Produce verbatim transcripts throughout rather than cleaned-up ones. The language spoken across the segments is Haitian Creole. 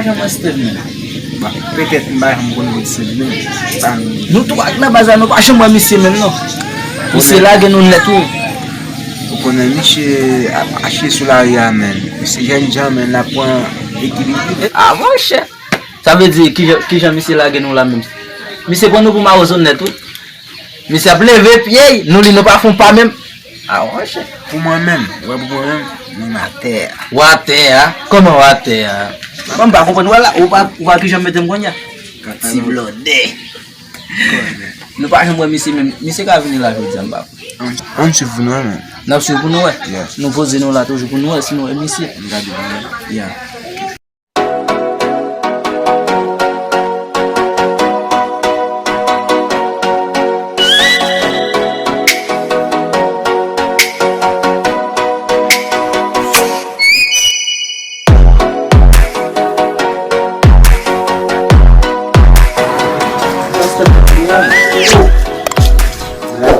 Jan mwen Steve menm. Bon, petèt m pa janm konn kote Steve menm. Pa m Nou tou ak nan baz la, nou pa janm wè misye menm non. Misye lage nou nèt wi. Ou konnen misye ap mache sou lari a menm. Misye jènjan menm, l ap pran ekilib li. Ah monchè. Sa vle di kijan, kijan misye lage nou la menm? Misye pran nou pou mawozo nèt wi. Misye ap leve pye, nou li nou pa fon pa menm. Ah monchè. Pou mwen menm, wè pou mwen menm, nou atè a. W atè a? Kòman w atè a? Mwen m pa konprann wè la, ou pa, ou pa ki jan mete m kounye a? Ti blòdè. Nou pa janm wè misye menm. Misye ka vini la jodi a m pa kwè. Ann swiv pou nou wè menm. N ap swiv pou nou wè. Yes. Nou poze nou la toujou pou nou wè si nou wè misye. N gade pou nou wè. Yeah.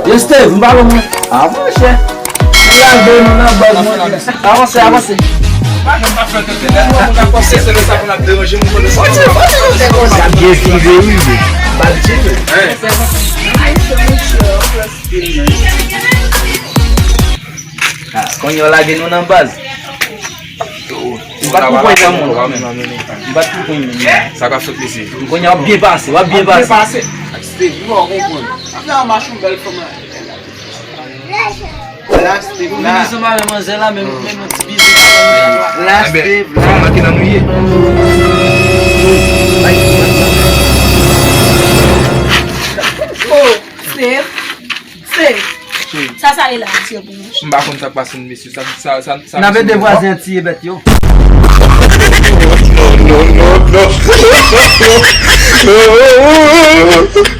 Yo Steve, m pa lwen mwen. Ah monchè. Li lage nou nan baz mwen. Avanse, avanse. Sa byen file wi. Bat di wi. Ah, kounye a w lage nou nan baz. M pa t pou pran nan moun. M pa t pou pran nan moun. Sa k ap sot mesye? Kounye a w ap byen pase, w ap byen pase. Steve, ou pa konprann. Afè a mache yon bèl fanm la. La Steve la. Ou vin ansanm avè manzè la, men, men yon ti bizou. La Steve la. Fanm nan ki nan nou ye. Oh, Steve. Steve. Sa sa ye la, mesye, pou nou? M pa konn sa k pase n, mesye. Sa, sa, sa, sa, N ap ede vwazen an tiye bèt yo. Non, non, non, non.